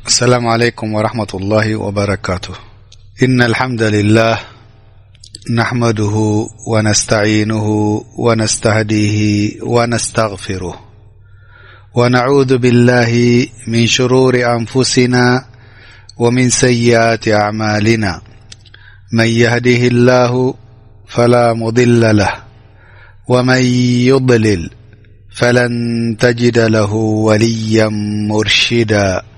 السلام عليكم ورحمة الله وبركاته. إن الحمد لله نحمده ونستعينه ونستهديه ونستغفره، ونعوذ بالله من شرور أنفسنا ومن سيئات أعمالنا. من يهده الله فلا مضل له، ومن يضلل فلن تجد له وليا مرشدا.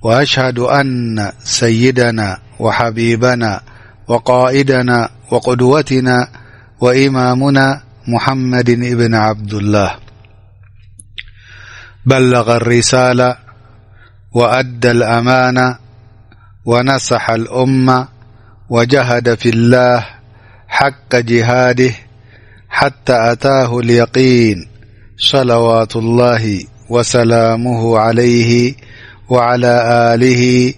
وأشهد أن سيدنا وحبيبنا وقائدنا وقدوتنا وإمامنا محمد بن عبد الله بلغ الرسالة وأدى الأمانة ونصح الأمة وجهد في الله حق جهاده حتى أتاه اليقين، صلوات الله وسلامه عليه وعلى آله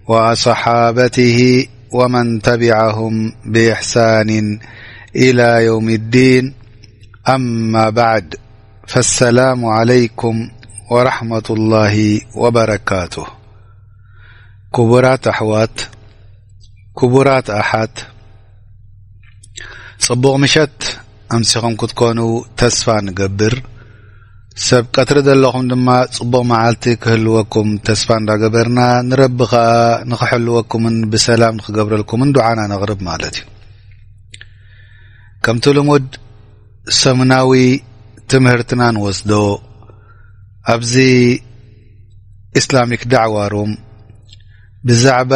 وأصحابته ومن تبعهم بإحسان إلى يوم الدين. أما بعد، فالسلام عليكم ورحمة الله وبركاته. ክቡራት ኣሕዋት፣ ክቡራት ኣሓት፣ ጽቡቕ ምሸት ኣምሲኹም ክትኮኑ ተስፋ ንገብር። ሰብ ቀትሪ ዘለኹም ድማ ጽቡቕ መዓልቲ ክህልወኩም ተስፋ እንዳገበርና፣ ንረቢ ኸኣ ንኽሕልወኩምን ብሰላም ንኽገብረልኩምን ዱዓና ነቕርብ ማለት እዩ። ከምቲ ልሙድ ሰሙናዊ ትምህርትና ንወስዶ ኣብዚ ኢስላሚክ ዳዕዋ ሩም ብዛዕባ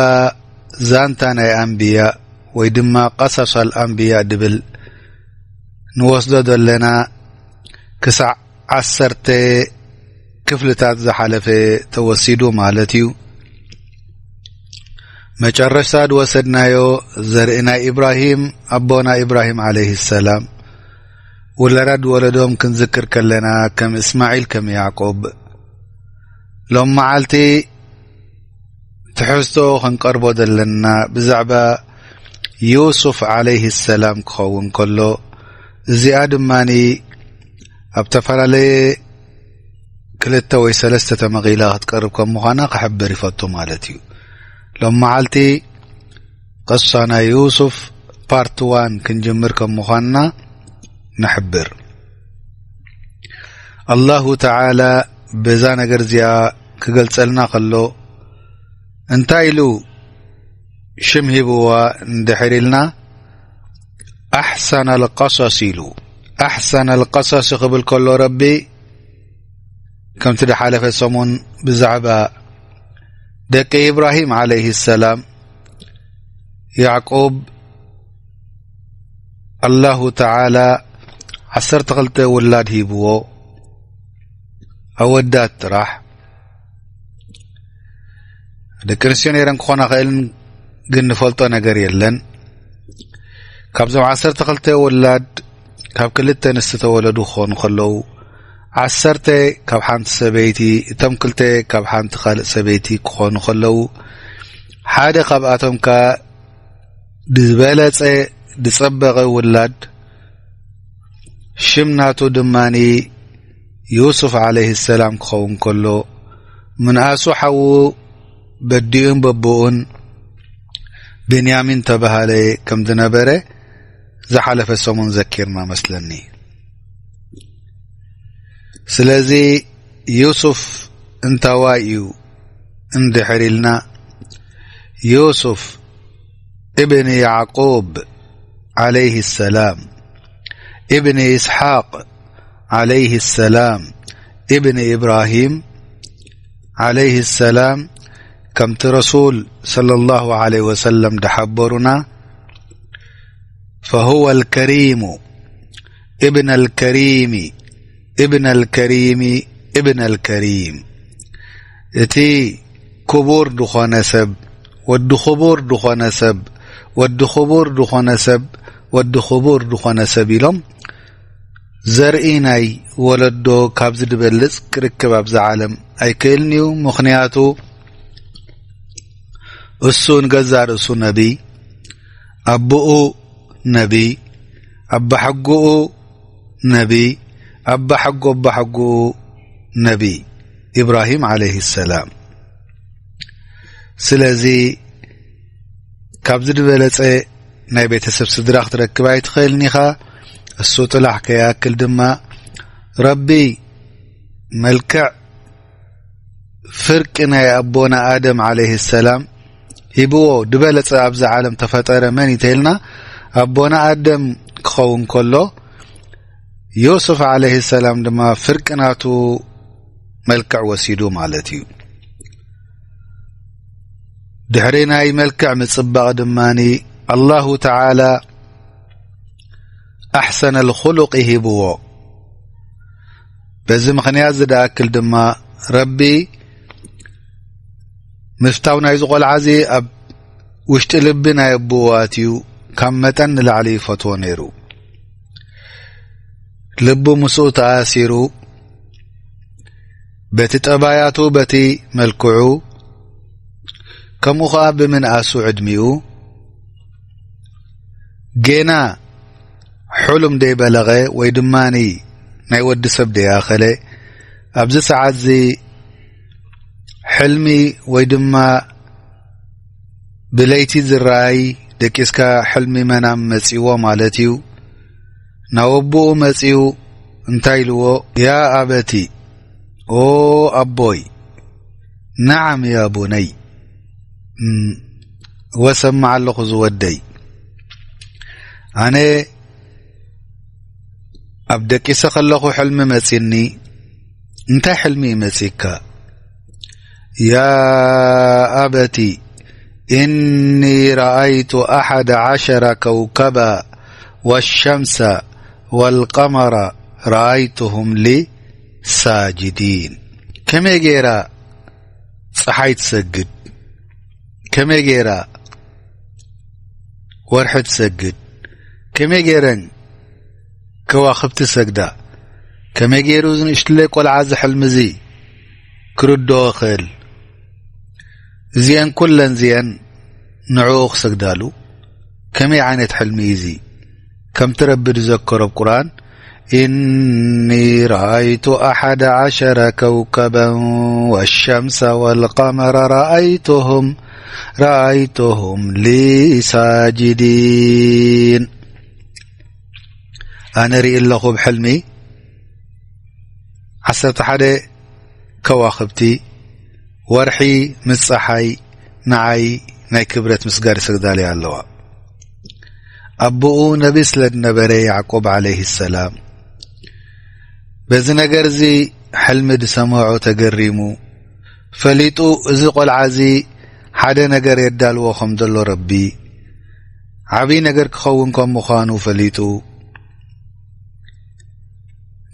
ዛንታ ናይ ኣንብያ ወይ ድማ ቀሰስ ኣልኣንብያ ድብል ንወስዶ ዘለና ክሳዕ ዓሰርተ ክፍልታት ዝሓለፈ ተወሲዱ ማለት እዩ። መጨረሽታ ዝወሰድናዮ ዘርኢ ናይ ኢብራሂም ኣቦና ኢብራሂም ዓለይሂ ሰላም ውላድ ወለዶም ክንዝክር ከለና ከም እስማዒል ከም ያዕቆብ ሎም መዓልቲ ትሕዝቶ ክንቀርቦ ዘለና ብዛዕባ ዩሱፍ ዓለይሂ ሰላም ክኸውን ከሎ፣ እዚኣ ድማኒ ኣብ ዝተፈላለየ ክልተ ወይ ሰለስተ ተመቒላ ክትቀርብ ከም ምዃና ክሕብር ይፈቱ ማለት እዩ። ሎም መዓልቲ ቅሳ ናይ ዩሱፍ ፓርት ዋን ክንጅምር ከም ምዃንና ንሕብር። ኣላሁ ተዓላ በዛ ነገር እዚኣ ክገልጸልና ከሎ እንታይ ኢሉ ሽም ሂብዋ እንድሕር ኢልና፣ ኣሕሰን ኣልቀሰስ ኢሉ። ኣሕሰን ኣልቀሰስ ክብል ከሎ ረቢ፣ ከምቲ ዝሓለፈ ሰሙን ብዛዕባ ደቂ ኢብራሂም ዓለይሂ ሰላም፣ ያዕቁብ፣ ኣላሁ ተዓላ ዓሰርተ ክልተ ውላድ ሂብዎ፣ ኣወዳት ጥራሕ። ደቂ ኣንስትዮ ነይረን ክኾና ኽእልን፣ ግን ንፈልጦ ነገር የለን። ካብዞም ዓሰርተ ክልተ ውላድ ካብ ክልተ ኣንስቲ ተወለዱ ክኾኑ ከለዉ፣ ዓሰርተ ካብ ሓንቲ ሰበይቲ፣ እቶም ክልተ ካብ ሓንቲ ካልእ ሰበይቲ ክኾኑ ከለዉ፣ ሓደ ካብኣቶም ከኣ ዝበለጸ ዝጸበቐ ውላድ ሽም ናቱ ድማኒ ዩሱፍ ዓለይሂ ሰላም ክኸውን ከሎ፣ ምንኣሱ ሓዉ በዲኡን በቦኡን ብንያሚን ተባሃለ ከም ዝነበረ ዝሓለፈ ሰሙን ዘኪርና መስለኒ። ስለዚ ዩሱፍ እንታዋይ እዩ እንድሕር ኢልና፣ ዩሱፍ እብን ያዕቁብ ዓለይሂ ሰላም፣ እብን ኢስሓቅ ዓለይሂ ሰላም፣ እብን ኢብራሂም ዓለይሂ ሰላም፣ ከምቲ ረሱል ሰለላሁ ዓለይሂ ወሰለም ድሓበሩና፣ ፈሁወ ኣልከሪሙ እብን ኣልከሪሚ እብን ኣልከሪሚ እብን ኣልከሪም። እቲ ክቡር ዝኾነ ሰብ፣ ወዲ ክቡር ዝኾነ ሰብ፣ ወዲ ክቡር ዝኾነ ሰብ፣ ወዲ ክቡር ዝኾነ ሰብ ኢሎም ዘርኢ ናይ ወለዶ ካብዚ ድበልጽ ክርክብ ኣብዛ ዓለም ኣይክእልን እዩ። ምኽንያቱ እሱ ንገዛእ ርእሱ ነቢ፣ ኣቦኡ ነቢ፣ ኣባሓጎኡ ነቢ፣ ኣባሓጎ ኣባሓጎኡ ነቢ፣ ኢብራሂም ዓለይሂ ሰላም። ስለዚ ካብዚ ዝበለጸ ናይ ቤተሰብ ስድራ ክትረክብ ኣይትኽእልን ኢኻ። እሱ ጥላሕ ከይኣክል ድማ ረቢ መልክዕ ፍርቂ ናይ ኣቦና ኣደም ዓለይሂ ሰላም ሂብዎ። ዝበለጸ ኣብዛ ዓለም ተፈጠረ መን እዩ ተይልና፣ ኣቦና ኣደም ክኸውን ከሎ፣ ዮሱፍ ዓለይሂ ሰላም ድማ ፍርቂ ናቱ መልክዕ ወሲዱ ማለት እዩ። ድሕሪ ናይ መልክዕ ምጽባቕ ድማ ኣላሁ ተዓላ ኣሕሰነል ኹሉቕ ይሂብዎ። በዚ ምኽንያት ዝደኣክል ድማ ረቢ ምፍታው ናይዚ ቆልዓ እዚ ኣብ ውሽጢ ልቢ ናይ ኣቦኡ ኣትዩ፣ ካብ መጠን ንላዕሊ ይፈትዎ ነይሩ። ልቡ ምስኡ ተኣሲሩ፣ በቲ ጠባያቱ፣ በቲ መልክዑ፣ ከምኡ ኸኣ ብምንኣሱ ዕድሚኡ፣ ጌና ሕሉም ደይበለቐ ወይ ድማ ናይ ወዲ ሰብ ደይኣኸለ፣ ኣብዚ ሰዓት እዚ ሕልሚ ወይ ድማ ብለይቲ ዝረኣይ ደቂስካ ሕልሚ መናም መጺዎ ማለት እዩ። ናብ ኣቦኡ መጺኡ እንታይ ኢልዎ? ያ ኣበቲ፣ ኦ ኣቦይ፣ ነዓም ያ ቡነይ፣ እም፣ ወሰማዕ ኣለኹ ዝወደይ። ኣነ ኣብ ደቂሰ ከለኹ ሕልሚ መጺኒ። እንታይ ሕልሚ እዩ መጺካ? ያ ኣበቲ፣ እኒ ረኣይቱ ኣሓደ ዓሸረ ከውከባ ወሸምሰ ወልቀመረ ረኣይቱሁም ሊ ሳጅዲን። ከመይ ገይራ ጸሓይ ትሰግድ? ከመይ ገይራ ወርሒ ትሰግድ? ከመይ ገይረን ከዋኽብቲ ሰግዳ? ከመይ ገይሩ እዚ ንእሽትለይ ቆልዓ እዚ ሕልሚ እዚ ክርድኦ ይኽእል? እዚአን ኩለን እዚአን ንዕኡ ክሰግዳሉ? ከመይ ዓይነት ሕልሚ እዩ እዚ? ከምቲ ረቢ ዝዘከሮ ኣብ ቁርኣን፣ እኒ ረኣይቱ ኣሓደ ዓሸረ ከውከበን ወሸምሰ ወልቀመረ ረኣይቱሁም፣ ረኣይቱሁም ሊ ሳጅዲን። ኣነ ርኢ ኣለኹ ብሕልሚ ዓሰርተ ሓደ ከዋኽብቲ፣ ወርሒ ምስ ጸሓይ ንዓይ ናይ ክብረት ምስጋድ ይሰግዳለይ ኣለዋ። ኣቦኡ ነቢ ስለ ዝነበረ ያዕቆብ ዓለይሂ ሰላም በዚ ነገር እዚ ሕልሚ ዝሰምዖ ተገሪሙ፣ ፈሊጡ እዚ ቆልዓ እዚ ሓደ ነገር የዳልዎ ከም ዘሎ ረቢ፣ ዓብዪ ነገር ክኸውን ከም ምዃኑ ፈሊጡ፣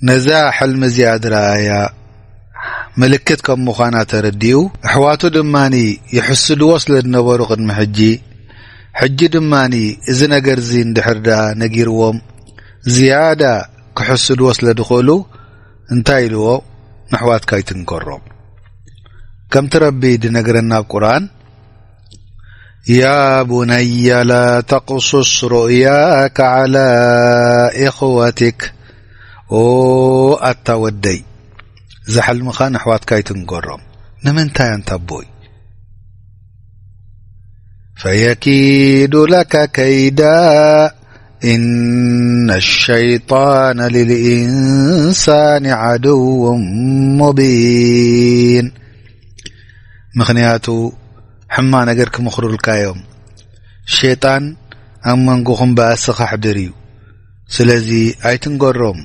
ነዛ ሕልሚ እዚኣ ዝረኣያ ምልክት ከም ምዃና ተረዲኡ፣ ኣሕዋቱ ድማ ይሕስድዎ ስለ ዝነበሩ ቅድሚ ሕጂ፣ ሕጂ ድማ እዚ ነገር እዚ እንድሕር ደኣ ነጊርዎም፣ ዝያዳ ክሕስድዎ ስለ ዝኽእሉ፣ እንታይ ኢልዎ? ንኣሕዋትካ ኣይትንገሮም። ከምቲ ረቢ ዝነግረና ኣብ ቁርኣን፣ ያ ቡነየ ላ ተቕሱስ ሩእያከ ዓላ ኢኽወቲክ። ኦ ኣታ ወደይ፣ እዚ ሕልምኻ ንኣሕዋትካ ኣይትንገሮም። ንምንታይ ኣንታ ኣቦይ? ፈየኪዱ ለከ ከይዳ ኢነ ሸይጣነ ሊልኢንሳኒ ዓድው ሙቢን። ምኽንያቱ ሕማቕ ነገር ክምኽሩልካ እዮም። ሸይጣን ኣብ መንጎኹም ባእሲ ከሕድር እዩ። ስለዚ ኣይትንገሮም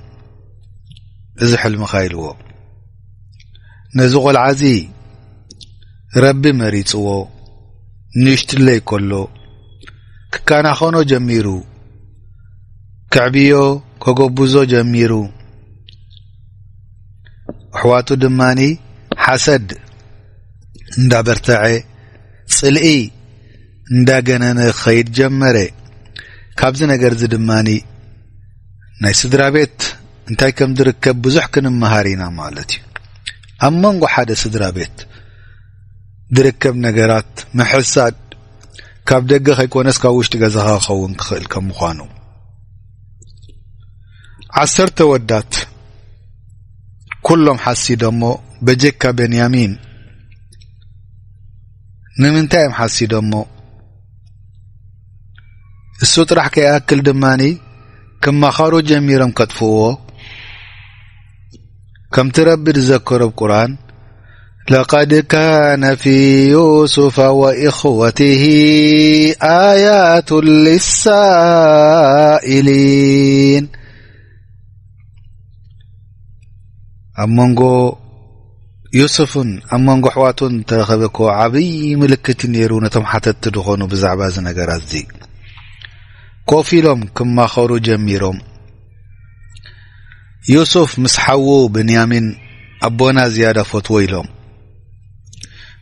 እዚ ሕልምኻ ኢልዎ። ነዚ ቆልዓ እዚ ረቢ መሪጽዎ። ንእሽትለይ ከሎ ክከናኸኖ ጀሚሩ፣ ከዕብዮ ከጎብዞ ጀሚሩ። ኣሕዋቱ ድማኒ ሓሰድ እንዳበርተዐ፣ ጽልኢ እንዳገነነ ክኸይድ ጀመረ። ካብዚ ነገር እዚ ድማኒ ናይ ስድራ ቤት እንታይ ከም ዝርከብ ብዙሕ ክንመሃር ኢና ማለት እዩ። ኣብ መንጎ ሓደ ስድራ ቤት ዝርከብ ነገራት ምሕሳድ ካብ ደገ ከይኮነስ ካብ ውሽጢ ገዛኻ ክኸውን ክኽእል ከም ምዃኑ። ዓሰርተ ወዳት ኩሎም ሓሲዶሞ በጀካ ቤንያሚን ንምንታይ እዮም ሓሲዶሞ? እሱ ጥራሕ ከይኣክል ድማኒ ክመኸሩ ጀሚሮም ከጥፍእዎ። ከምቲ ረቢ ዝዘከሮ ኣብ ቁርኣን፣ لقد كان في يوسف وإخوته آيات للسائلين ኣብ መንጎ ዩሱፍን ኣብ መንጎ ኣሕዋቱን ተረኸበ እኮ ዓብዪ ምልክት እዩ ነይሩ ነቶም ሓተትቲ ዝኾኑ ብዛዕባ እዚ ነገራት እዚ። ኮፍ ኢሎም ክማኸሩ ጀሚሮም። ዩሱፍ ምስ ሓዉ ብንያሚን ኣቦና ዝያዳ ፈትዎ ኢሎም።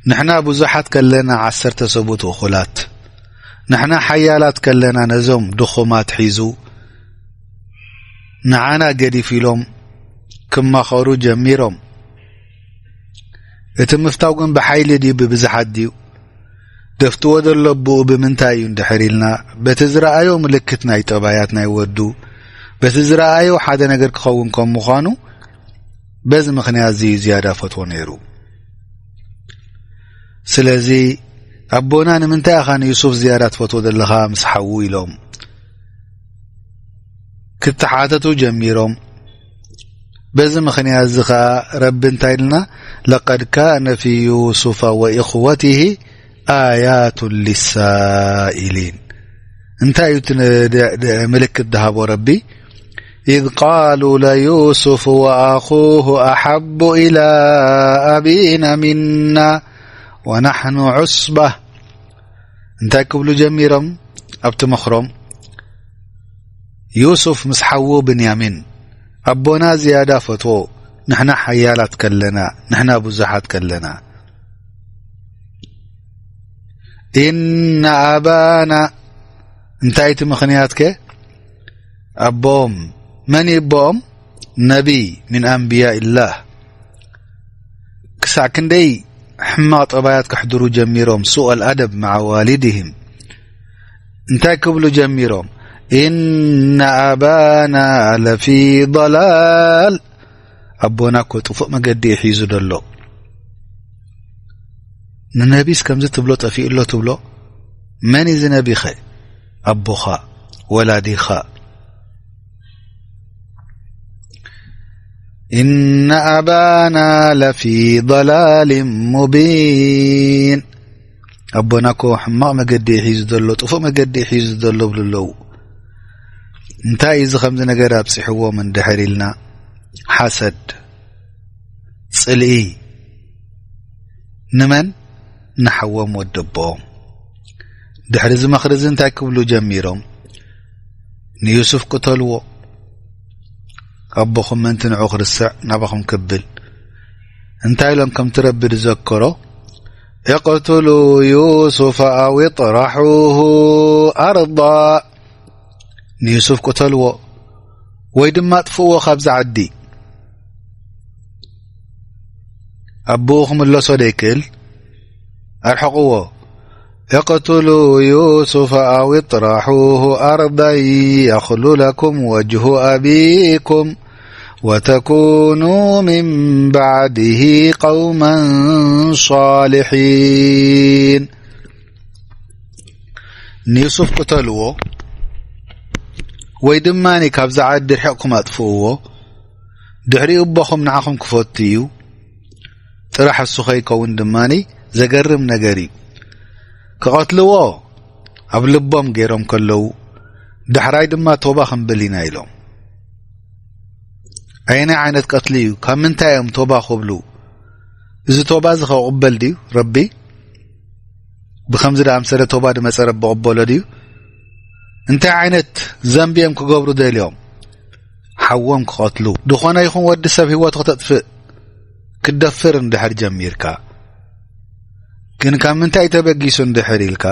ንሕና ብዙሓት ከለና ዓሰርተ ሰብኡት እኹላት፣ ንሕና ሓያላት ከለና ነዞም ድኹማት ሒዙ ንዓና ገዲፍ ኢሎም ክማኸሩ ጀሚሮም። እቲ ምፍታው ግን ብሓይሊ ድዩ ብብዝሓት ድዩ? ደፍትዎ ዘሎ ኣቦኡ ብምንታይ እዩ እንድሕር ኢልና፣ በቲ ዝረኣዮ ምልክት ናይ ጠባያት ናይ ወዱ፣ በቲ ዝረኣዮ ሓደ ነገር ክኸውን ከም ምዃኑ፣ በዚ ምኽንያት እዚ እዩ ዝያዳ ፈትዎ ነይሩ። ስለዚ ኣቦና ንምንታይ ኢኻ ንዩሱፍ ዝያዳ ትፈትዎ ዘለኻ ምስ ሓዉ ኢሎም ክተሓተቱ ጀሚሮም። በዚ ምኽንያት እዚ ኸኣ ረቢ እንታይ ኢልና፣ لقد كان في يوسف وإخوته آيات للسائلين። እንታይ እዩ እቲ ን-፣ ድ-፣ ድ-፣ ምልክት ዝሃቦ ረቢ? إذ قالوا ليوسف وأخوه أحب إلى أبينا منا ونحن عصبة። እንታይ ክብሉ ጀሚሮም ኣብቲ ምኽሮም? ዩሱፍ ምስ ሓዉ ብንያሚን ኣቦና ዝያዳ ፈትዎ፣ ንሕና ሓያላት ከለና፣ ንሕና ብዙሓት ከለና። إن أبانا እንታይ እቲ ምኽንያትከ? ኣቦኦም መን እዩ ኣቦኦም? ነቢ ምን ኣንብያ ኢላህ። ክሳዕ ክንደይ ሕማቕ ጠባያት ከሕድሩ ጀሚሮም፣ سوء الأدب مع والدهم። እንታይ ክብሉ ጀሚሮም? إن أبانا لفي ضلال ኣቦና እኮ ጥፉእ መገዲ እዩ ሒዙ ዘሎ። ንነቢስ ከምዚ ትብሎ ጠፊኡ ኣሎ ትብሎ? መን እዩ እዚ ነቢኸ? ኣቦኻ፣ ወላዲኻ። إن أبانا لفي ضلال مبين ኣቦና እኮ ሕማቕ መገዲ እዩ ሒዙ ዘሎ፣ ጥፉእ መገዲ እዩ ሒዙ ዘሎ ብሉ ኣለዉ። እንታይ እዩ እዚ ከምዚ ነገር ኣብፂሕዎም እንድሕር ኢልና፣ ሓሰድ፣ ፅልኢ፣ ንመን? ንሓዎም ወዲ ኣቦኦም። ድሕሪ እዚ ምኽሪ እዚ እንታይ ክብሉ ጀሚሮም? ንዩሱፍ ቅተልዎ፣ ኣቦኹም ምእንቲ ንዑ ክርስዕ ናባኹም ክብል። እንታይ ኢሎም ከምቲ ረቢ ዝዘከሮ፣ اقتلوا يوسف أو اطرحوه أرضا። ንዩሱፍ ቅተልዎ ወይ ድማ ኣጥፍእዎ ካብዚ ዓዲ። ኣቦኡ ክምለሶ ደይክእል፣ ኣርሕቕዎ። اقتلوا يوسف أو اطرحوه أرضا يخل لكم وجه أبيكم وتكونوا من بعده قوما صالحين ንዩሱፍ ቅተልዎ ወይ ድማ ካብዛ ዓዲ ርሒቕኩም ኣጥፍእዎ። ድሕሪኡ ኣቦኹም ንዓኹም ክፈቱ እዩ። ጥራሕ እሱ ከይከውን ድማ ዘገርም ነገር እዩ። ክቐትልዎ ኣብ ልቦም ገይሮም ከለዉ፣ ዳሕራይ ድማ ቶባ ክንብል ኢና ኢሎም። ኣየናይ ዓይነት ቀትሊ እዩ? ካብ ምንታይ እዮም ቶባ ክብሉ? እዚ ቶባ እዚ ከቕበል ድዩ ረቢ? ብኸምዚ ደኣምሰለ ቶባ ድመጸ ረቢ ቅበሎ ድዩ? እንታይ ዓይነት ዘንቢ እዮም ክገብሩ ደልዮም? ሓዎም ክቐትሉ። ዝኾነ ይኹን ወዲ ሰብ ህይወቱ ክተጥፍእ ክትደፍር እንድሕር ጀሚርካ፣ ግን ካብ ምንታይ ተበጊሱ እንድሕር ኢልካ፣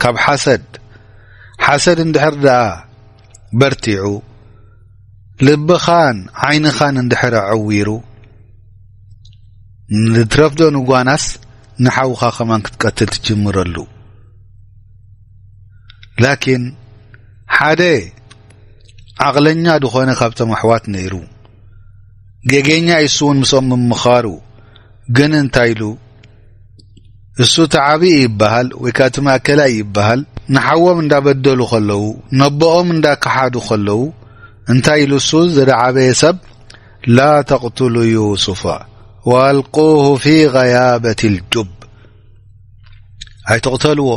ካብ ሓሰድ። ሓሰድ እንድሕር ደኣ በርቲዑ፣ ልብኻን ዓይንኻን እንድሕር ኣዐዊሩ፣ ንትረፍዶ ንጓናስ ንሓውኻ ከማን ክትቀትል ትጅምረሉ። ላኪን ሓደ ዓቕለኛ ዝኾነ ካብቶም ኣሕዋት ነይሩ። ጌገኛ እዩ እሱ እውን ምስኦም ምምኻሩ። ግን እንታይ ኢሉ? እሱ እቲ ዓብዪ ይበሃል ወይ ከዓ እቲ ማእከላይ ይበሃል። ንሓዎም እንዳበደሉ ከለዉ፣ ነቦኦም እንዳከሓዱ ከለዉ፣ እንታይ ኢሉ እሱ ዝደዓበየ ሰብ? لا تقتلوا يوسف وألقوه في غيابة الجب. ኣይትቕተልዎ።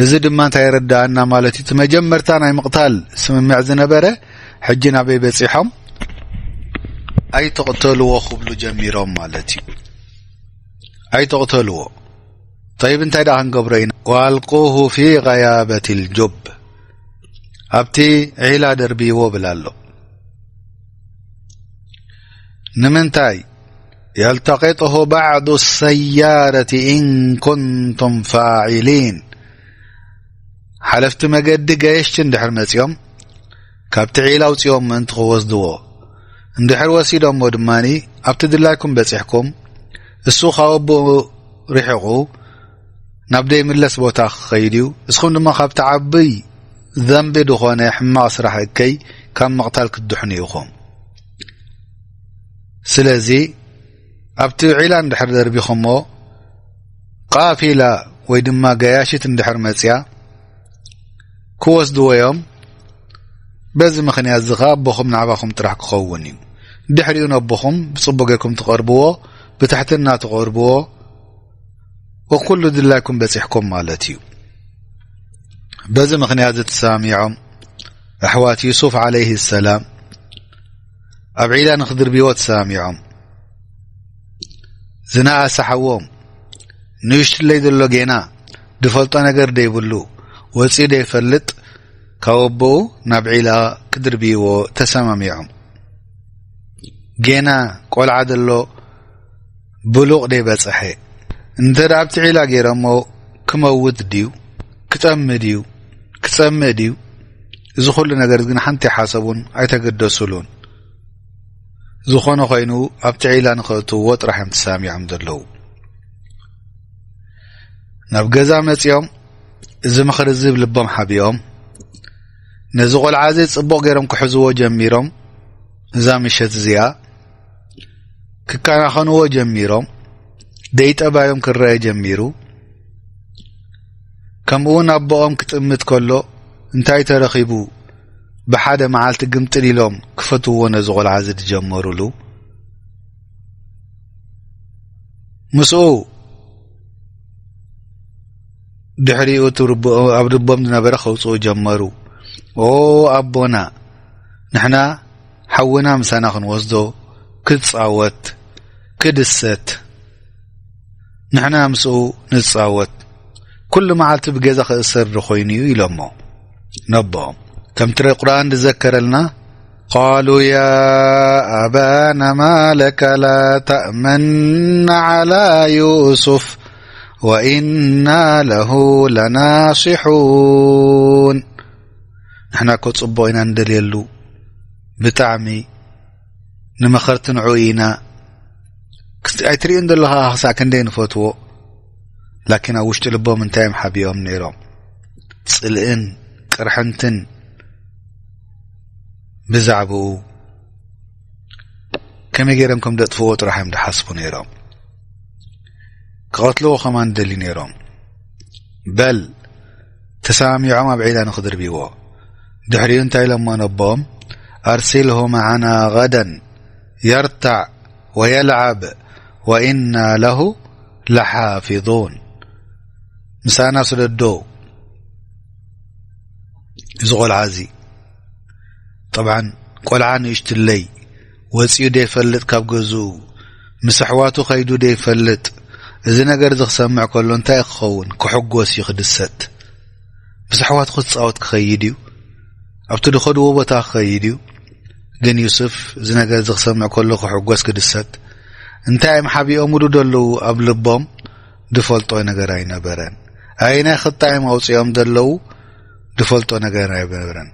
እዚ ድማ እንታይ የረድኣና ማለት እዩ? እቲ መጀመርታ ናይ ምቕታል ስምምዕ ዝነበረ፣ ሕጂ ናበይ በፂሖም? ኣይትቕተልዎ ክብሉ ጀሚሮም ማለት እዩ። ኣይትቕተልዎ። ጠይብ፣ እንታይ ደኣ ክንገብሮ ኢና? وألقوه في غيابة الجب፣ ኣብቲ ዒላ ደርብይዎ ብል ኣሎ። ንምንታይ? يلتقطه بعض السيارة إن كنتم فاعلين። ሓለፍቲ መገዲ ገየሽቲ እንድሕር መጺኦም፣ ካብቲ ዒላ ኣውጺኦም ምእንቲ ክወስድዎ፣ እንድሕር ወሲዶሞ ድማ፣ ኣብቲ ድላይኩም በጺሕኩም፣ እሱ ካብ ኣቦኡ ርሒቑ ናብ ደይምለስ ቦታ ክኸይድ እዩ። እስኹም ድማ ካብቲ ዓብይ ዘንቢ ዝኾነ ሕማቕ ስራሕ እከይ ካብ ምቕታል ክትድሕኑ ኢኹም። ስለዚ ኣብቲ ዒላ እንድሕር ደርቢኹሞ፣ ቃፊላ ወይ ድማ ገያሽት እንድሕር መጽያ፣ ክወስድዎ እዮም። በዚ ምኽንያት እዚ ኸኣ ኣቦኹም ንዓባኹም ጥራሕ ክኸውን እዩ። ድሕሪኡ ነቦኹም ብጽቡቕ ጌርኩም ትቐርብዎ፣ ብትሕትና ትቐርብዎ፣ ወኩሉ ድላይኩም በጺሕኩም ማለት እዩ። በዚ ምኽንያት እዚ ተሰማሚዖም ኣሕዋት ዩሱፍ ዓለይሂ ሰላም ኣብ ዒላ ንኽድርብይዎ ተሰማሚዖም። ዝነኣሰ ሓዎም፣ ንእሽትለይ ዘሎ ጌና፣ ዝፈልጦ ነገር ደይብሉ፣ ወጺኡ ደይፈልጥ፣ ካብ ኣቦኡ ናብ ዒላ ክድርብይዎ ተሰማሚዖም። ጌና ቆልዓ ዘሎ ብሉቕ ደይበጽሐ። እንተ ደኣ ኣብቲ ዒላ ገይሮሞ ክመውት ድዩ? ክጠሚ ድዩ? ክጸምእ ድዩ? እዚ ኩሉ ነገር ግን ሓንቲ ሓሰቡን ኣይተገደሱሉን። ዝኾነ ኮይኑ ኣብቲ ዒላ ንኸእትውዎ ጥራሕ እዮም ተሰማሚዖም ዘለዉ። ናብ ገዛ መጺኦም እዚ ምኽሪ እዚ ልቦም ሓቢኦም፣ ነዚ ቆልዓ እዚ ጽቡቕ ገይሮም ክሕዝዎ ጀሚሮም። እዛ ምሸት እዚኣ ክከናኸንዎ ጀሚሮም። ደይ ጠባዮም ክረአ ጀሚሩ። ከምኡ እውን ኣቦኦም ክጥምት ከሎ እንታይ ተረኺቡ ብሓደ መዓልቲ ግምጥል ኢሎም ክፈትዎ ነዚ ቆልዓ እዚ ዝጀመሩሉ። ምስኡ ድሕሪኡ እቲ ርብ-፣ ኣብ ልቦም ዝነበረ ከውፅኡ ጀመሩ። "ኦ ኣቦና፣ ንሕና ሓውና ምሳና ክንወስዶ፣ ክጻወት፣ ክድሰት፣ ንሕና ምስኡ ንጻወት፣ ኩሉ መዓልቲ ብገዛ ክእሰር ዶ ኮይኑ እዩ?" ኢሎሞ ነቦኦም። ከምቲ ቁርኣን ዝዘከረልና፣ قالوا يا أبانا ما لك لا تأمنا على يوسف وإنا له لناصحون. ንሕና እኮ ጽቡቕ ኢና እንደልየሉ፣ ብጣዕሚ ንመኸርቲ ንዑ ኢና። ክስ-፣ ኣይትርእዮን ዘለኻ ክሳዕ ክንደይ ንፈትዎ። ላኪን ኣብ ውሽጢ ልቦም እንታይ እዮም ሓቢኦም ነይሮም? ጽልእን ቅርሕንትን ብዛዕባኡ ከመይ ገይሮም ከም ደጥፍዎ ጥራሕ እዮም ዝሓስቡ ነይሮም። ክቐትልዎ ከማን ደሊ ነይሮም። በል ተሰማሚዖም ኣብ ዒላ ንኽድርብይዎ። ድሕሪኡ እንታይ ኢሎሞ ነቦኦም? أرسله معنا غدا يرتع ويلعب وإنا له لحافظون. ምሳና ስደዶ እዚ ቆልዓ እዚ። ጠብዓን ቆልዓ ንእሽትለይ ወፂኡ ደይፈልጥ ካብ ገዝኡ፣ ምስ ኣሕዋቱ ከይዱ ደይፈልጥ። እዚ ነገር እዚ ክሰምዕ ከሎ እንታይ ክኸውን? ክሕጎስ እዩ፣ ክድሰት። ምስ ኣሕዋቱ ክፃወት ክኸይድ እዩ፣ ኣብቲ ዝኸድዎ ቦታ ክኸይድ እዩ። ግን ዩስፍ እዚ ነገር እዚ ክሰምዕ ከሎ ክሕጎስ፣ ክድሰት። እንታይ እዮም ሓቢኦምሉ ዘለዉ ኣብ ልቦም? ዝፈልጦ ነገር ኣይነበረን። ኣየናይ ክጣ እዮም ኣውፂኦም ዘለዉ? ዝፈልጦ ነገር ኣይነበረን።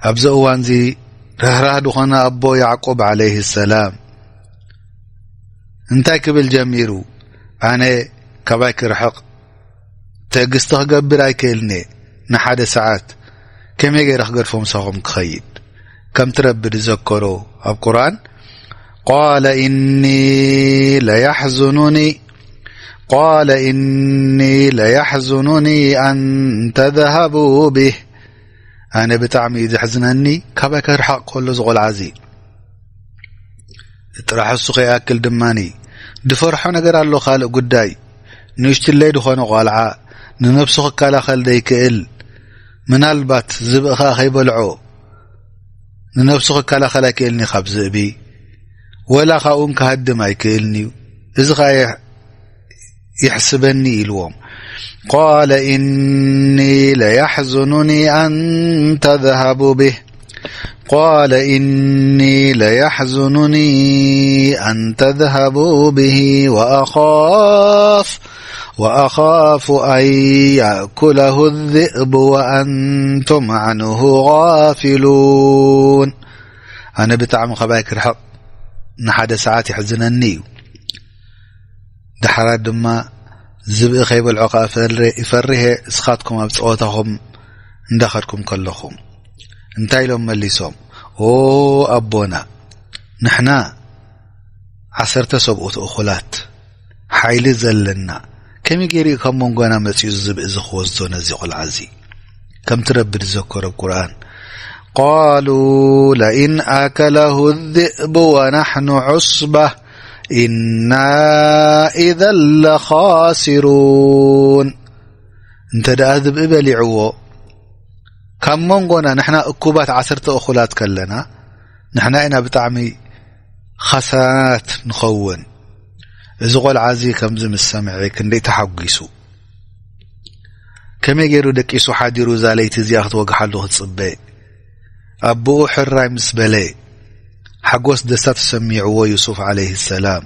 ኣብዚ እዋንዚ ርህራህ ዝኾነ ኣቦ ያዕቆብ ዓለይሂ ሰላም እንታይ ክብል ጀሚሩ? ኣነ ካባይ ክርሕቕ ትዕግስቲ ክገብር ኣይክእልን'የ። ንሓደ ሰዓት ከመይ ገይረ ክገድፎ ምሳኹም ክኸይድ? ከምቲ ረቢ ዝዘከሮ ኣብ ቁርኣን፣ قال إني ليحزنني قال إني ليحزنني أن تذهبوا به. ኣነ ብጣዕሚ እዩ ዘሕዝነኒ ካባይ ክርሓቕ ከሎ ዝቆልዓ እዚ። ጥራሕ እሱ ከይኣክል ድማኒ ድፈርሖ ነገር ኣሎ፣ ካልእ ጉዳይ። ንእሽትለይ ድኾነ ቆልዓ ንነብሱ ክከላኸል ዘይክእል፣ ምናልባት ዝብኢ ኸኣ ከይበልዖ ንነብሱ ክከላኸል ኣይክእልን እዩ ካብ ዝእቢ፣ ወላ ካብኡን ክሃድም ኣይክእልን እዩ። እዚ ኸኣ ይሕስበኒ ኢልዎም። قال إني ليحزنني أن تذهبوا به قال إني ليحزنني أن تذهبوا به وأخاف وأخاف أن يأكله الذئب وأنتم عنه غافلون. ኣነ ብጣዕሚ ኸባይ ክርሕቕ ንሓደ ሰዓት ይሕዝነኒ እዩ። ዳሕራይ ድማ ዝብኢ ከይበልዖ ከኣ ፈር-፣ ይፈርህ እየ፣ እስኻትኩም ኣብ ጸወታኹም እንዳኸድኩም ከለኹም። እንታይ ኢሎም መሊሶም? ኦ ኣቦና፣ ንሕና ዓሰርተ ሰብኡት እኹላት ሓይሊ ዘለና፣ ከመይ ገይሩ እዩ ካብ መንጎና መጺኡ ዝብኢ እዚ ክወስዶ ነዚ ቆልዓ እዚ? ከምቲ ረቢ ዝዘከሮ ኣብ ቁርኣን፣ قالوا لئن أكله الذئب ونحن عصبة إنا إذا لخاسرون። እንተ ደኣ ዝብኢ በሊዕዎ፣ ካብ መንጎና ንሕና እኩባት ዓሰርተ እኹላት ከለና፣ ንሕና ኢና ብጣዕሚ ኸሳራናት ንኸውን። እዚ ቆልዓ እዚ ከምዚ ምስ ሰምዐ ክንደይ ተሓጒሱ። ከመይ ገይሩ ደቂሱ ሓዲሩ እዛ ለይቲ እዚኣ ክትወግሓሉ ክትጽበ? ኣቦኡ ሕራይ ምስ በለ፣ ሓጎስ ደስታ ተሰሚዕዎ ዩሱፍ ዓለይሂ ሰላም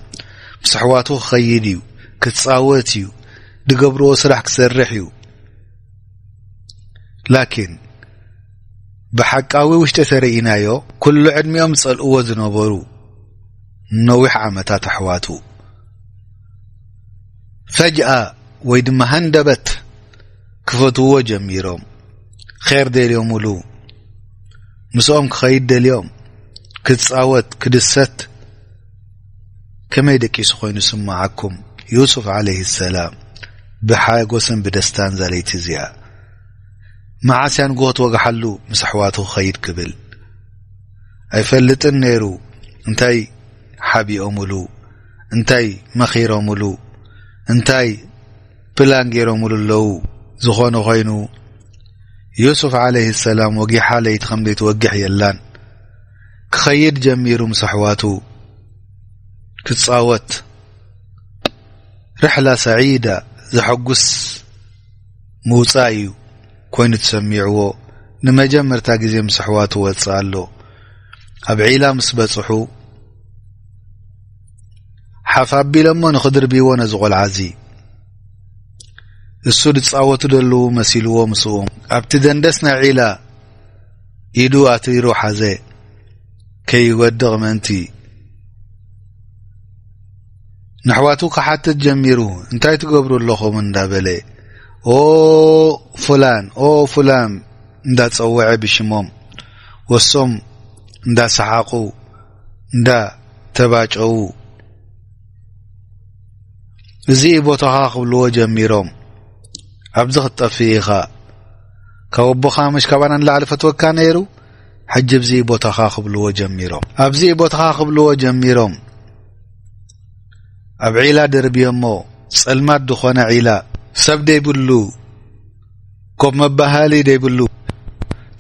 ምስ ኣሕዋቱ ክኸይድ እዩ፣ ክጻወት እዩ፣ ድገብርዎ ስራሕ ክሰርሕ እዩ። ላኪን ብሓቃዊ ውሽጢ ተረኢናዮ፣ ኩሉ ዕድሚኦም ዝጸልእዎ ዝነበሩ ነዊሕ ዓመታት ኣሕዋቱ፣ ፈጅኣ ወይ ድማ ሃንደበት ክፈትውዎ ጀሚሮም። ኼር ደልዮምሉ፣ ምስኦም ክኸይድ ደልዮም፣ ክጻወት፣ ክድሰት። ከመይ ደቂሱ ኮይኑ ስምዓኩም? ዩሱፍ ዓለይሂ ሰላም ብሓጎስን ብደስታን እዛ ለይቲ እዚኣ፣ መዓስ እያ ንግሆ ትወግሓሉ ምስ ኣሕዋቱ ክኸይድ ክብል ኣይፈልጥን ነይሩ። እንታይ ሓቢኦምሉ፣ እንታይ መኺሮምሉ፣ እንታይ ፕላን ገይሮምሉ ኣለዉ። ዝኾነ ኮይኑ፣ ዩሱፍ ዓለይሂ ሰላም ወጊሓ ለይቲ ከም ዘይትወግሕ የላን። ክኸይድ ጀሚሩ ምስ ኣሕዋቱ ክጻወት። ርሕላ ሰዒዳ፣ ዘሐጉስ ምውጻእ እዩ ኮይኑ ተሰሚዕዎ። ንመጀመርታ ግዜ ምስ ኣሕዋቱ ወጽእ ኣሎ። ኣብ ዒላ ምስ በጽሑ፣ ሓፍ ኣቢሎሞ ንኽድርብይዎ ነዚ ቆልዓ እዚ። እሱ ዝጻወቱ ዘለዉ መሲልዎ ምስኡ። ኣብቲ ደንደስ ናይ ዒላ ኢዱ ኣትሪሩ ሓዘ፣ ከይወድቕ ምእንቲ። ንኣሕዋቱ ክሓትት ጀሚሩ፣ "እንታይ ትገብሩ ኣለኹም?" እንዳበለ፣ "ኦ ፉላን፣ ኦ ፉላን" እንዳጸወዐ ብሽሞም፣ ወሶም እንዳሰሓቑ፣ እንዳተባጨዉ፣ "እዚ እዩ ቦታኻ" ክብልዎ ጀሚሮም። "ኣብዚ ክትጠፍእ ኢኻ፣ ካብ ኣቦኻ ምሽ ካባና ንላዕሊ ፈትወካ ነይሩ፣ ሕጂ ኣብዚ እዩ ቦታኻ" ክብልዎ ጀሚሮም። "ኣብዚ እዩ ቦታኻ" ክብልዎ ጀሚሮም። ኣብ ዒላ ደርብዮሞ፣ ጸልማት ዝኾነ ዒላ፣ ሰብ ደይብሉ፣ ኮፍ መባሃሊ ደይብሉ፣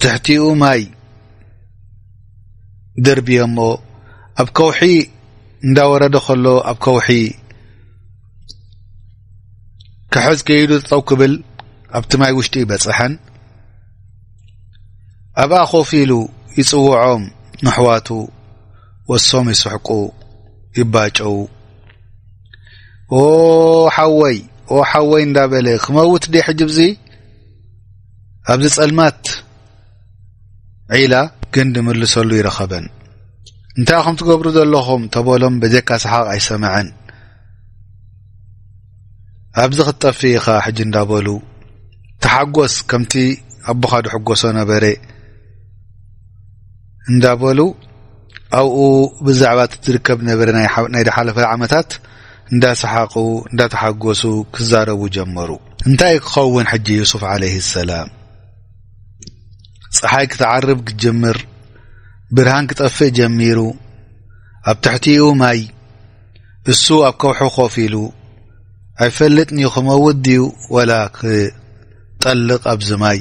ትሕቲኡ ማይ ደርብዮሞ፣ ኣብ ከውሒ እንዳወረደ ከሎ፣ ኣብ ከውሒ ክሕዝ ከይዱ ጠጠው ክብል፣ ኣብቲ ማይ ውሽጢ ይበጽሐን። ኣብኣ ኮፍ ኢሉ ይጽውዖም ንኣሕዋቱ፣ ወሶም ይስሕቁ፣ ይባጨው። "ኦ ሓወይ፣ ኦ ሓወይ" እንዳበለ፣ "ክመውት ድየ ሕጂ ብዚ ኣብዚ ጸልማት ዒላ?" ግን ድምልሰሉ ይረኸበን። "እንታይ ኢኹም ትገብሩ ዘለኹም?" ተበሎም፣ በጀካ ሰሓቕ ኣይሰምዐን። "ኣብዚ ክትጠፍእ ኢኻ ሕጂ" እንዳበሉ፣ "ተሓጎስ ከምቲ ኣቦኻ ድሕጎሶ ነበረ" እንዳበሉ፣ ኣብኡ ብዛዕባ እቲ ዝርከብ ነበረ ናይ ሓ-፣ ናይ ድሓለፈ ዓመታት እንዳሰሓቑ እንዳተሓጎሱ ክዛረቡ ጀመሩ። እንታይ ክኸውን ሕጂ ዩሱፍ ዓለይሂ ሰላም? ፀሓይ ክትዓርብ ክትጅምር፣ ብርሃን ክጠፍእ ጀሚሩ። ኣብ ትሕቲኡ ማይ፣ እሱ ኣብ ከውሒ ኮፍ ኢሉ። ኣይፈልጥን እዩ ክመውት ድዩ ወላ ክጠልቕ ኣብዚ ማይ?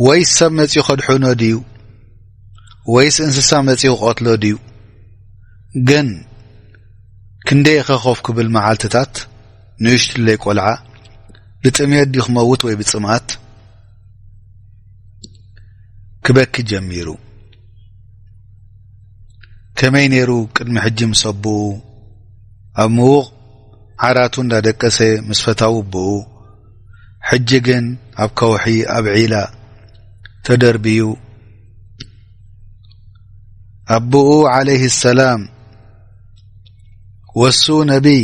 ወይስ ሰብ መጺኡ ከድሕኖ ድዩ? ወይስ እንስሳ መጺኡ ክቐትሎ ድዩ? ግን ክንደይ ኢኸ ኮፍ ክብል መዓልትታት? ንእሽትለይ ቆልዓ ብጥምየት ድዩ ክመውት ወይ ብጽምኣት? ክበኪ ጀሚሩ። ከመይ ነይሩ ቅድሚ ሕጂ ምስ ኣቦኡ ኣብ ምዉቕ ዓራቱ እንዳደቀሰ ምስ ፈታዊ ኣቦኡ፣ ሕጂ ግን ኣብ ከውሒ ኣብ ዒላ ተደርብዩ። ኣቦኡ ዓለይሂ ሰላም ወሱ ነቢይ፣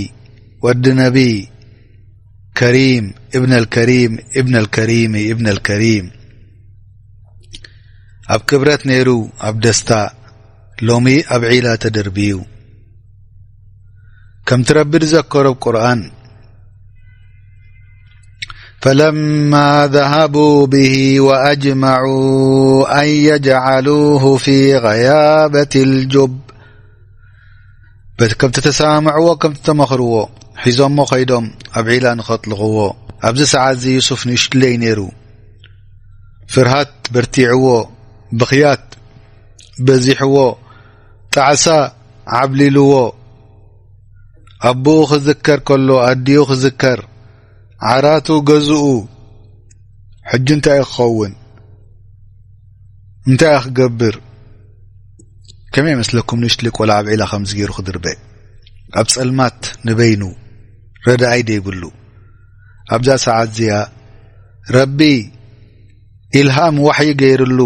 ወዲ ነቢይ፣ ከሪም እብነል ከሪም እብነል ከሪም እብነል ከሪም፣ ኣብ ክብረት ነይሩ፣ ኣብ ደስታ። ሎሚ ኣብ ዒላ ተደርብዩ። ከምቲ ረቢ ዝዘከሮ ኣብ ቁርኣን፣ فلما ذهبوا به وأجمعوا أن يجعلوه في غيابة الجب። በቲ ከምቲ ተሰማምዕዎ፣ ከምቲ ተመኽርዎ፣ ሒዞሞ ኸይዶም ኣብ ዒላ ንኸጥልቕዎ። ኣብዚ ሰዓት እዚ ዩሱፍ ንእሽትለይ ነይሩ። ፍርሃት በርቲዕዎ፣ ብኽያት በዚሕዎ፣ ጣዕሳ ዓብሊልዎ። ኣቦኡ ክዝከር ከሎ፣ ኣዲኡ ክዝከር፣ ዓራቱ፣ ገዝኡ፣ ሕጂ እንታይ እዩ ክኸውን? እንታይ እዩ ክገብር? ከመይ ይመስለኩም ንእሽትለይ ቆልዓ ኣብ ዒላ ከምዚ ገይሩ ክድርበ? ኣብ ጸልማት ንበይኑ ረዳኣይ ደይብሉ። ኣብዛ ሰዓት እዚኣ ረቢ ኢልሃም ዋሕዪ ገይርሉ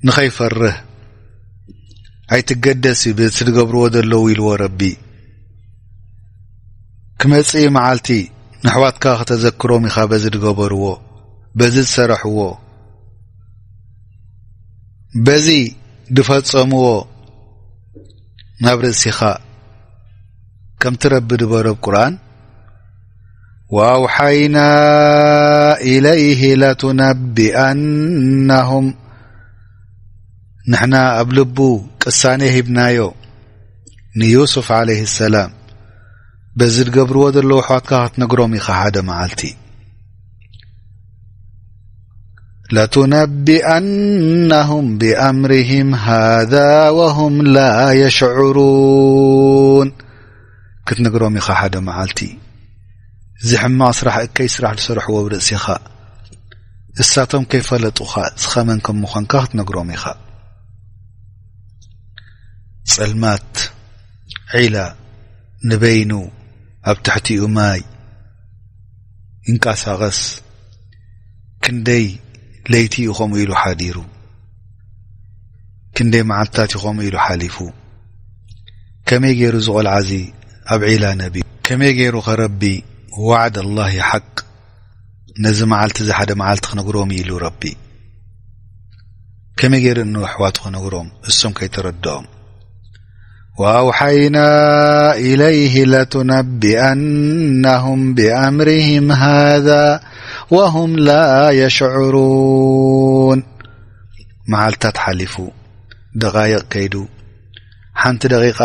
ንኸይፈርህ፣ ኣይትገደስ እዩ በቲ ዝገብርዎ ዘለዉ ኢልዎ ረቢ። ክመጽእ እዩ መዓልቲ ንኣሕዋትካ ከተዘክሮም ኢኻ በዚ ዝገበርዎ፣ በዚ ዝሰረሕዎ፣ በዚ ዝፈጸምዎ ናብ ርእሲኻ። ከምቲ ረቢ ዝበሎ ኣብ ቁርኣን፣ وأوحينا إليه لتنبئنهم፣ ንሕና ኣብ ልቡ ቅሳኔ ሂብናዮ ንዩሱፍ ዓለይሂ ሰላም። በዚ ዝገብርዎ ዘለዉ ኣሕዋትካ ክትነግሮም ኢኻ ሓደ መዓልቲ። لتنبئنهم بأمرهم هذا وهم لا يشعرون። ክትነግሮም ኢኻ ሓደ መዓልቲ። እዚ ሕማቕ ስራሕ፣ እከይ ስራሕ ዝሰርሕዎ ኣብ ርእሲኻ፣ እሳቶም ከይፈለጡኻ፣ እስኻ መን ከም ምዃንካ ክትነግሮም ኢኻ። ጸልማት፣ ዒላ፣ ንበይኑ፣ ኣብ ትሕቲኡ ማይ፣ ይንቀሳቐስ። ክንደይ ለይቲ እዩ ከምኡ ኢሉ ሓዲሩ? ክንደይ መዓልትታት እዩ ከምኡ ኢሉ ሓሊፉ? ከመይ ገይሩ እዚ ቆልዓ እዚ ኣብ ዒላ ነቢሩ? ከመይ ገይሩ ኸ ረቢ ዋዕድ ኣላሂ ሓቅ፣ ነዚ መዓልቲ እዚ ሓደ መዓልቲ ክነግሮም ኢሉ ረቢ? ከመይ ገይሩ እኑ ኣሕዋቱ ክነግሮም እሶም ከይተረድኦም? وأوحينا إليه لتنبئنهم بأمرهم هذا وهم لا يشعرون። መዓልታት ሓሊፉ፣ ደቓይቕ ከይዱ፣ ሓንቲ ደቂቓ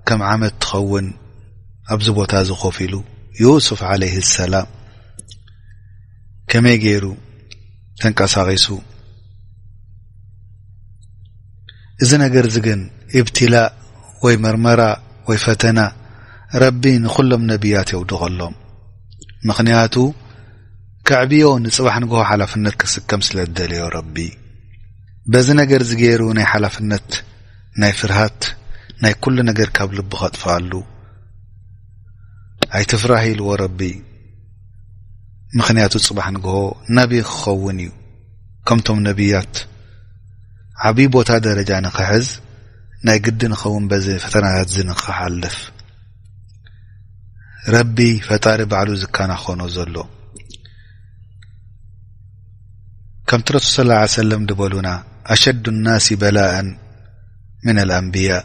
ከም ዓመት ትኸውን ኣብዚ ቦታ እዚ ኮፍ ኢሉ፣ ዩሱፍ ዓለይሂ ሰላም ከመይ ገይሩ ተንቀሳቒሱ? እዚ ነገር እዚ ግን ኢብትላእ ወይ መርመራ ወይ ፈተና ረቢ ንኹሎም ነቢያት የውድቐሎም። ምኽንያቱ ከዕብዮ፣ ንጽባሕ ንግሆ ሓላፍነት ክስከም ስለ ዝደለዮ ረቢ። በዚ ነገር እዚ ገይሩ ናይ ሓላፍነት፣ ናይ ፍርሃት፣ ናይ ኩሉ ነገር ካብ ልቡ ከጥፍኣሉ። ኣይትፍራህ ኢልዎ ረቢ። ምኽንያቱ ጽባሕ ንግሆ ነቢ ክኸውን እዩ። ከምቶም ነቢያት ዓብዪ ቦታ ደረጃ ንኽሕዝ ናይ ግዲ ንኸውን በዚ ፈተናታት እዚ ንኽሓልፍ። ረቢ ፈጣሪ ባዕሉ ዝከናኸኖ ዘሎ። ከምቲ ረሱል ሰለላሁ ዐለይሂ ወሰለም ዝበሉና፣ أشد الناس بلاء من الأنبياء።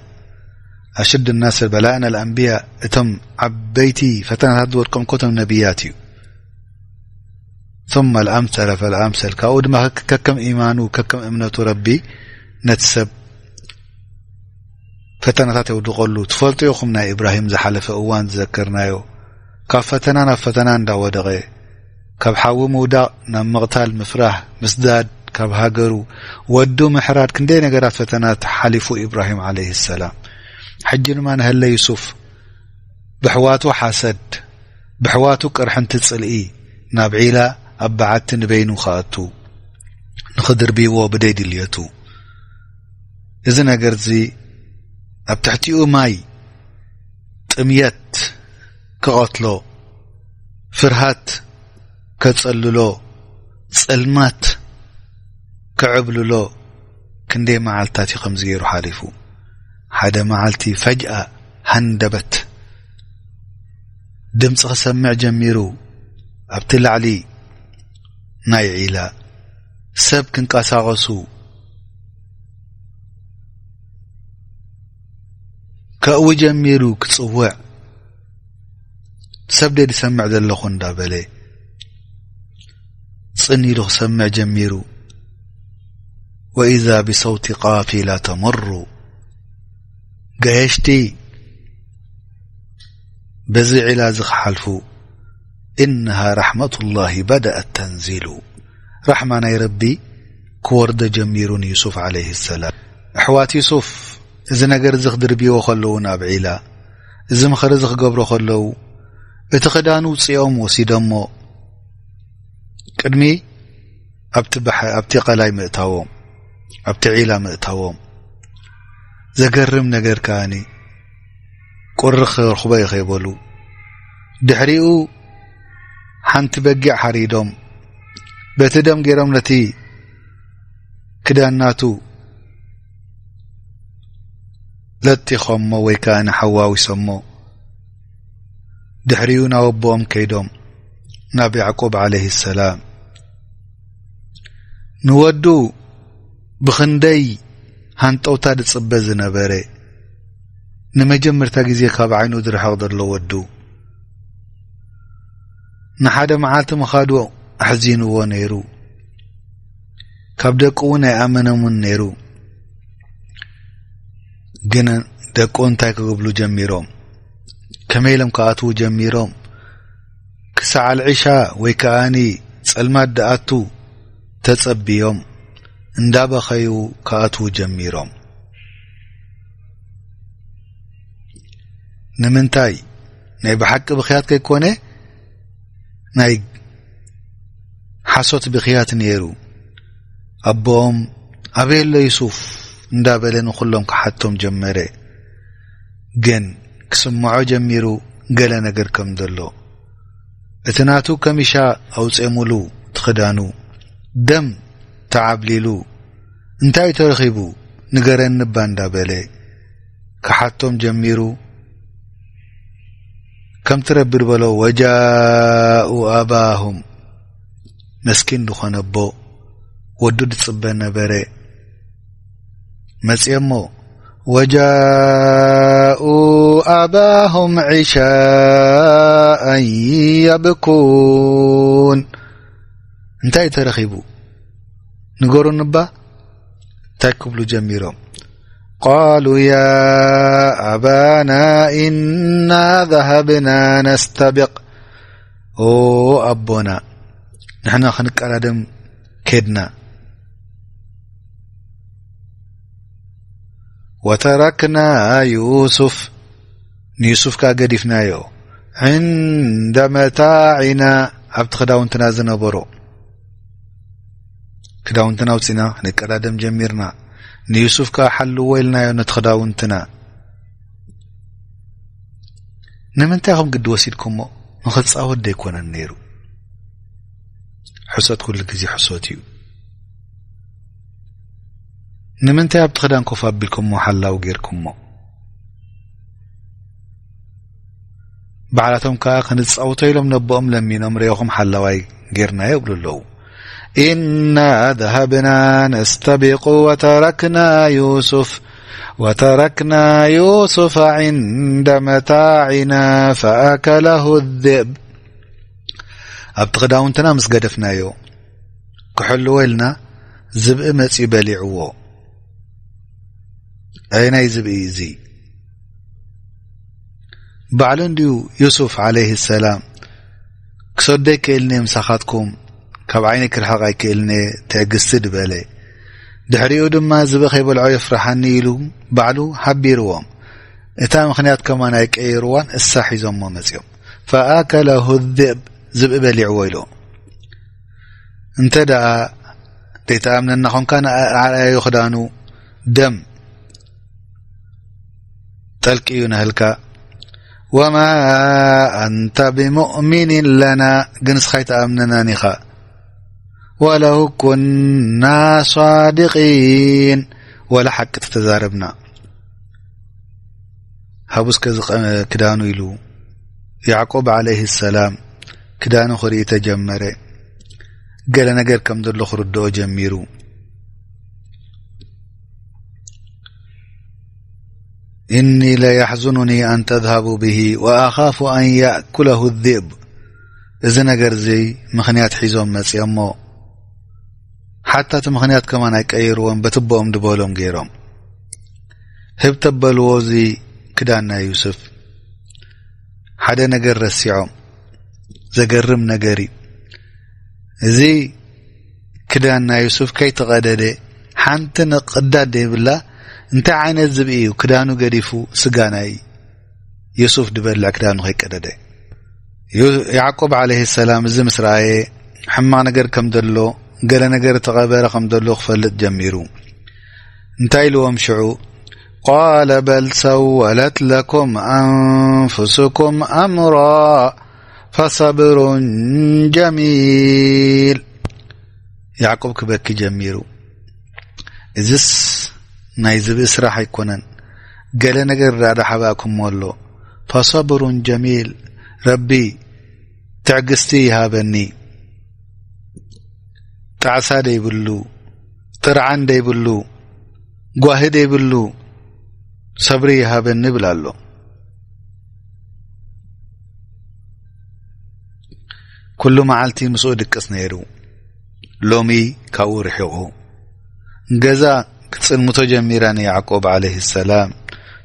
ኣሽድ ናስ በላእን ኣልኣንብያ፣ እቶም ዓበይቲ ፈተናታት ዝወድቆም ኮቶም ነቢያት እዩ። ثم الأمثل فالأمثل፣ ካብኡ ድማ ከከም ኢማኑ ከከም እምነቱ ረቢ ነቲ ሰብ ፈተናታት የውድቐሉ። ትፈልጡ ኢኹም ናይ ኢብራሂም ዝሓለፈ እዋን ዝዘከርናዮ፣ ካብ ፈተና ናብ ፈተና እንዳወደቐ፣ ካብ ሓዊ ምውዳቕ ናብ ምቕታል ምፍራህ ምስዳድ፣ ካብ ሃገሩ ወዱ ምሕራድ፣ ክንደይ ነገራት ፈተናት ሓሊፉ ኢብራሂም ዓለይሂ ሰላም። ሕጂ ድማ ንሀለ ዩሱፍ ብሕዋቱ ሓሰድ፣ ብሕዋቱ ቅርሕንቲ ጽልኢ ናብ ዒላ ኣብ በዓቲ ንበይኑ ክኣቱ፣ ንኽድርብይዎ ብደይ ድልየቱ። እዚ ነገርዚ ኣብ ትሕቲኡ ማይ ጥምየት ክቐትሎ፣ ፍርሃት ከጸልሎ፣ ጸልማት ክዕብልሎ ክንደይ መዓልታት እዩ ከምዚ ገይሩ ሓሊፉ። ሓደ መዓልቲ ፈጅኣ ሃንደበት ድምፂ ክሰምዕ ጀሚሩ። ኣብቲ ላዕሊ ናይ ዒላ ሰብ ክንቀሳቐሱ ከእዊ ጀሚሩ ክጽውዕ፣ ሰብ ደይ ዝሰምዕ ዘለኹ እንዳበለ ጽን ኢሉ ክሰምዕ ጀሚሩ። ወኢዛ ብሰውቲ ቃፊላ ተመሩ፣ ገየሽቲ በዚ ዒላ እዚ ክሓልፉ። ኢነሃ ራሕመቱላሂ በደአት ተንዚሉ፣ ራሕማ ናይ ረቢ ክወርደ ጀሚሩ ንዩሱፍ ዓለይሂ ሰላም። ኣሕዋት ዩሱፍ እዚ ነገር እዚ ክድርብይዎ ከለዉ ናብ ዒላ፣ እዚ ምኽሪ እዚ ክገብሮ ከለዉ፣ እቲ ክዳኑ ውፅኦም ወሲዶሞ ቅድሚ ኣብቲ ባሕ-፣ ኣብቲ ቀላይ ምእታዎም፣ ኣብቲ ዒላ ምእታዎም። ዘገርም ነገር ከኣኒ፣ ቁሪ ክረኽቦ እዩ ከይበሉ፣ ድሕሪኡ ሓንቲ በጊዕ ሓሪዶም፣ በቲ ደም ገይሮም ነቲ ክዳን ናቱ ለጢኾሞ ወይ ከኣ ንሓዋዊሶሞ። ድሕሪኡ ናብ ኣቦኦም ከይዶም፣ ናብ ያዕቆብ ዓለይሂ ሰላም፣ ንወዱ ብኽንደይ ሃንጠውታ ዝጽበ ዝነበረ፣ ንመጀመርታ ግዜ ካብ ዓይኑ ዝርሕቕ ዘሎ ወዱ፣ ንሓደ መዓልቲ ምኻዱ ኣሕዚንዎ ነይሩ። ካብ ደቁ እውን ኣይኣመነሙን ነይሩ። ግን ደቁ እንታይ ክብሉ ጀሚሮም? ከመይ ኢሎም ክኣትዉ ጀሚሮም? ክሳዕ ኣልዒሻ ወይ ከኣኒ ጸልማት ደኣቱ ተጸብዮም እንዳበኸዩ ክኣትዉ ጀሚሮም። ንምንታይ? ናይ ብሓቂ ብኽያት ከይኮነ ናይ ሓሶት ብኽያት ነይሩ። ኣቦኦም ኣበይ ኣሎ ዩሱፍ እንዳበለ ንኹሎም ክሓቶም ጀመረ። ግን ክስምዖ ጀሚሩ ገለ ነገር ከም ዘሎ። እቲ ናቱ ከሚሻ ኣውጼሙሉ፣ እቲ ክዳኑ ደም ተዓብሊሉ፣ እንታይ እዩ ተረኺቡ ንገረኒ እባ እንዳበለ ክሓቶም ጀሚሩ። ከምቲ ረቢ ዝበሎ፣ ወጃኡ ኣባሁም፣ መስኪን ዝኾነ ኣቦ ወዱ ዝጽበ ነበረ። መጽኦሞ፣ ወጃኡ ኣባሁም ዒሻኣን የብኩን። እንታይ እዩ ተረኺቡ? ንገሩኒ እባ። እንታይ ክብሉ ጀሚሮም? ቃሉ ያ ኣባና ኢና ዘሃብና ነስተቢቕ። ኦ ኣቦና፣ ንሕና ክንቀዳደም ኬድና። ወተረክና ዩሱፍ፣ ንዩሱፍ ከኣ ገዲፍናዮ። ዕንደ መታዒና፣ ኣብቲ ክዳውንትና ዝነበሮ። ክዳውንትና ኣውጺና ክንቀዳደም ጀሚርና። ንዩሱፍ ከኣ ሓልዎ ኢልናዮ ነቲ ክዳውንትና። ንምንታይ ኢኹም ግዲ ወሲድኩሞ? ንኽጻወት ደይኮነን ነይሩ? ሕሶት ኩሉ ግዜ ሕሶት እዩ። ንምንታይ ኣብቲ ክዳን ኮፍ ኣቢልኩሞ ሓላው ጌርኩሞ? ባዕላቶም ከኣ ክንጻወቶ ኢሎም ነቦኦም ለሚኖም ርኢኹም ሓላዋይ ጌርናዮ ይብሉ ኣለዉ። ኢና ዘሃብና ነስተቢቁ ወተረክና ዩሱፍ وتركنا يوسف عند متاعنا فأكله الذئب. ኣብቲ ክዳውንትና ምስ ገደፍናዮ ክሕልዎ ኢልና ዝብኢ መጺኡ በሊዕዎ። ኣየናይ ዝብኢ እዚ? ባዕሉ እንድዩ ዩሱፍ ዓለይሂ ሰላም፣ "ክሰዶ ኣይክእልን እየ ምሳኻትኩም፣ ካብ ዓይነይ ክርሕቕ ኣይክእልን እየ፣ ትዕግስቲ" ድበለ። ድሕሪኡ ድማ "ዝብኢ ከይበልዖ የፍርሓኒ" ኢሉ ባዕሉ ሓቢርዎም። እታ ምኽንያት ከማን ኣይቀየርዋን፣ እሳ ሒዞሞ መጺኦም። "ፈኣከለሁ ዚእብ፣ ዝብኢ በሊዕዎ" ኢሉ። እንተ ደኣ ዘይተኣምነና ኾንካ፣ ንኣርኣዮ ክዳኑ ደም ጠልቅዩ ናህልካ። "ወማ ኣንተ ብሙእሚኒን ለና፣ ግን ንስኻ ኣይትኣምነናን ኢኻ። ወለው ኩና ሳድቂን፣ ወላ ሓቂ ተተዛረብና። ሃቡ እስከ እዚ ቐ-፣ ክዳኑ" ኢሉ ያዕቆብ ዓለይሂ ሰላም ክዳኑ ክርኢ ተጀመረ። ገለ ነገር ከም ዘሎ ክርድኦ ጀሚሩ። "እኒ ለየሕዙኑኒ ኣን ተዝሃቡ ብሂ ወኣኻፉ ኣን ያእኩለሁ ዚእብ።" እዚ ነገር እዚ ምኽንያት ሒዞም መጺኦሞ፣ ሓታ እቲ ምኽንያት ከማን ኣይቀየርዎን፣ በትቦኦም ድበሎም ገይሮም። ህብ ተበልዎ እዚ ክዳን ናይ ዩሱፍ። ሓደ ነገር ረሲዖም። ዘገርም ነገር እዩ። እዚ ክዳን ናይ ዩሱፍ ከይተቐደደ፣ ሓንቲ ንቕዳድ ዘይብላ፣ እንታይ ዓይነት ዝብኢ እዩ ክዳኑ ገዲፉ ስጋ ናይ ዩሱፍ ድበልዕ ክዳኑ ከይቀደደ? ዩ-፣ ያዕቆብ ዓለይሂ ሰላም እዚ ምስ ረኣየ፣ ሕማቕ ነገር ከም ዘሎ፣ ገለ ነገር ተቐበረ ከም ዘሎ ክፈልጥ ጀሚሩ። እንታይ ኢልዎም ሽዑ? ቃለ በል ሰወለት ለኩም ኣንፉስኩም ኣምራ ፈሰብሩን ጀሚል። ያዕቆብ ክበኪ ጀሚሩ። እዝስ ናይ ዝብኢ ስራሕ ኣይኮነን፣ ገለ ነገር ደኣ ዳሓባእኩሞ ኣሎ። ፈሰብሩን ጀሚል፣ ረቢ ትዕግስቲ ይሃበኒ። ጣዕሳ ደይብሉ፣ ጥርዓን ደይብሉ፣ ጓሂ ደይብሉ ሰብሪ ይሃበኒ ይብል ኣሎ። ኩሉ መዓልቲ ምስኡ ድቅስ ነይሩ። ሎሚ ካብኡ ርሒቑ። ገዛ ክትጽልምቶ ጀሚራ ንያዕቆብ ዓለይሂ ሰላም።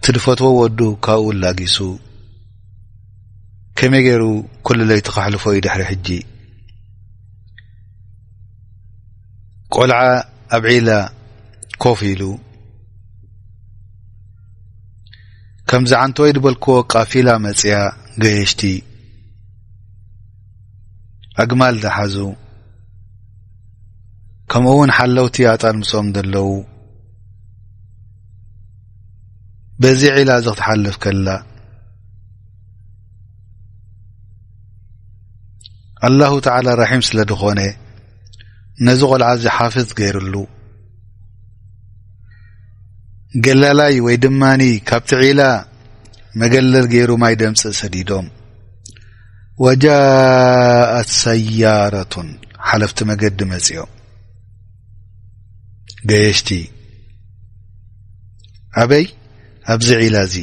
ትድፈትዎ ወዱ ካብኡ ላጊሱ። ከመይ ገይሩ ኩሉ ለይቲ ከሕልፎ እዩ ድሕሪ ሕጂ? ቆልዓ ኣብ ዒላ ኮፍ ኢሉ፣ ከምዚ ዓንተወይ ዝበልክዎ ቃፊላ መጽያ፣ ገየሽቲ ኣግማል ዝሓዙ፣ ከምኡ እውን ሓለውቲ ኣጣል ምስኦም ዘለዉ፣ በዚ ዒላ እዚ ክትሓልፍ ከላ፣ ኣላሁ ተዓላ ረሒም ስለ ዝኾነ፣ ነዚ ቆልዓ እዚ ሓፍዝ ገይርሉ፣ ገላላይ ወይ ድማኒ ካብቲ ዒላ መገለል ገይሩ ማይ ደምጽእ ሰዲዶም። ወጃአት ሰያረቱን፣ ሓለፍቲ መገዲ መጺኦም። ገየሽቲ ኣበይ? ኣብዚ ዒላ እዚ።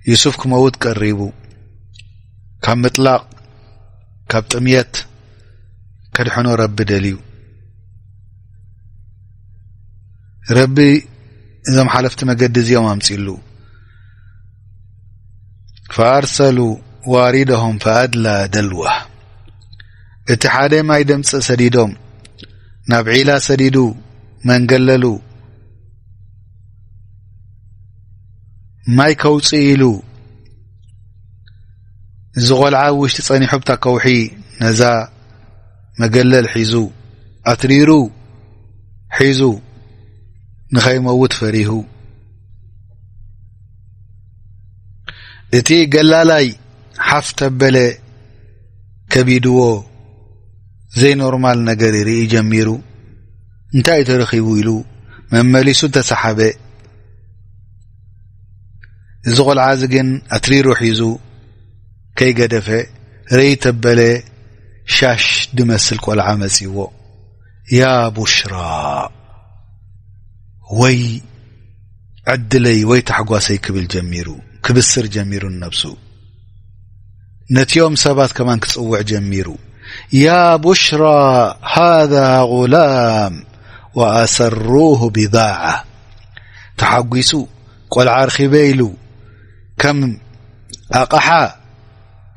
ዩሱፍ ክመውት ቀሪቡ። ካብ ምጥላቕ፣ ካብ ጥምየት ከድሕኖ ረቢ ደልዩ። ረቢ እዞም ሓለፍቲ መገዲ እዚኦም ኣምጺሉ። ፈኣርሰሉ ዋሪደሆም ፈኣድላ ደልወህ። እቲ ሓደ ማይ ደምጽእ ሰዲዶም፣ ናብ ዒላ ሰዲዱ መንገለሉ። ማይ ከውጽእ ኢሉ፣ እዚ ቆልዓ ኣብ ውሽጢ ጸኒሑ፣ ብታ ከውሒ ነዛ መገለል ሒዙ፣ ኣትሪሩ ሒዙ፣ ንኸይመውት ፈሪሁ። እቲ ገላላይ ሓፍ ተበለ፣ ከቢድዎ ዘይኖርማል ነገር ይርኢ ጀሚሩ። እንታይ እዩ ተረኺቡ ኢሉ መመሊሱ እንተሰሓበ፣ እዚ ቆልዓ እዚ ግን ኣትሪሩ ሒዙ ከይገደፈ፣ ርይ ተበለ ሻሽ ድመስል ቆልዓ መጺዎ። ያ ቡሽራ፣ ወይ ዕድለይ ወይ ታሕጓሰይ ክብል ጀሚሩ፣ ክብስር ጀሚሩ ንነብሱ። ነቲኦም ሰባት ከማን ክጽውዕ ጀሚሩ። يا بشرى هذا غلام وأسروه بضاعة. ተሓጒሱ ቆልዓ ኣርኺበ ኢሉ ከም ኣቕሓ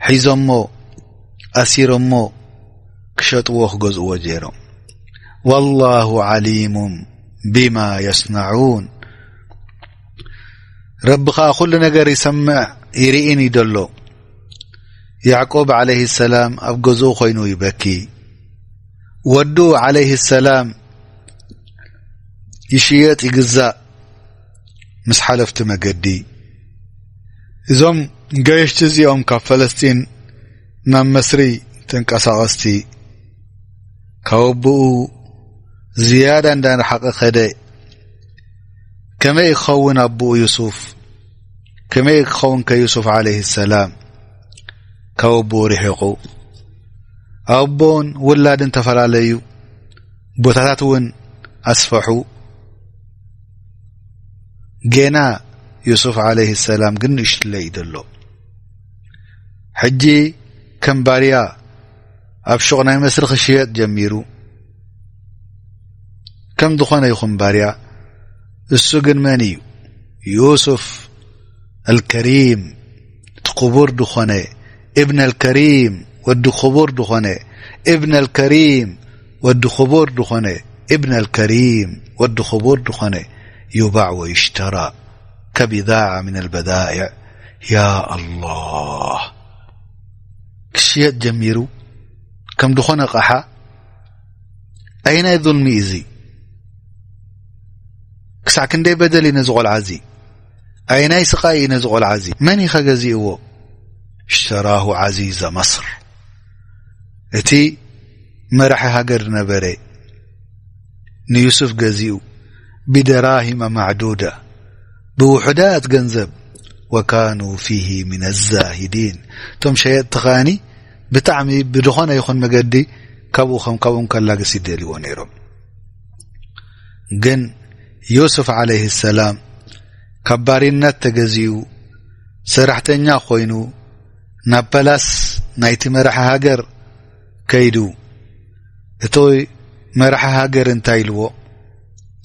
ሒዞሞ ኣሲሮሞ ክሸጥዎ ክገዝእዎ ጀይሮም። والله عليم بما يصنعون። ረቢ ኸኣ ኩሉ ነገር ይሰምዕ ይርእን እዩ ደሎ። ያዕቆብ ዓለይሂ ሰላም ኣብ ገዝኡ ኮይኑ ይበኪ። ወዱ ዓለይሂ ሰላም ይሽየጥ ይግዛእ ምስ ሓለፍቲ መገዲ። እዞም ገየሽቲ እዚኦም ካብ ፈለስጢን ናብ መስሪ ተንቀሳቐስቲ ካብ ኣቦኡ ዝያዳ እንዳረሓቐ ኸደ። ከመይ ክኸውን ኣቦኡ ዩሱፍ? ከመይ ክኸውን ከ ዩሱፍ ዓለይሂ ሰላም ካብ ኣቦኡ ርሒቑ? ኣቦን ውላድን ተፈላለዩ፣ ቦታታት እውን ኣስፈሑ። ጌና ዩሱፍ ዓለይሂ ሰላም ግን ንእሽትለይ እዩ ዘሎ። ሕጂ ከም ባርያ ኣብ ሹቕ ናይ መስሪ ክሽየጥ ጀሚሩ። ከም ዝኾነ ይኹን ባርያ፣ እሱ ግን መን እዩ? ዩሱፍ ኣልከሪም፣ እቲ ክቡር ዝኾነ፣ እብን ኣልከሪም፣ ወዲ ክቡር ዝኾነ፣ እብን ኣልከሪም፣ ወዲ ክቡር ዝኾነ፣ እብን ኣልከሪም፣ ወዲ ክቡር ዝኾነ፣ ዩባዕ ወዩሽተራ ከቢዳዓ ምን ኣልበዳኢዕ። ያ ኣላህ፣ ክሽየጥ ጀሚሩ ከም ዝኾነ ኣቕሓ። ኣይናይ ዙልሚ እዚ? ክሳዕ ክንደይ በደል እዩ ነዚ ቆልዓ እዚ? ኣይናይ ስቓይ እዩ ነዚ ቆልዓ እዚ? መን እዩ ከገዚእዎ? اشتراه عزيز مصر። እቲ መራሒ ሃገር ነበረ ንዩሱፍ ገዚኡ ብደራሂመ ማዕዱዳ፣ ብውሑዳት ገንዘብ። وكانوا فيه من الزاهدين። እቶም ሸየጥቲ ኸኣኒ ብጣዕሚ ብድኾነ ይኹን መገዲ ካብኡ ከም ካብኡ ከላግስ ይደልዎ ነይሮም። ግን ዩሱፍ ዓለይሂ ሰላም ካብ ባርነት ተገዚኡ ሰራሕተኛ ኮይኑ ናብ ፓላስ ናይቲ መራሒ ሃገር ከይዱ፣ እቲ መራሒ ሃገር እንታይ ኢልዎ?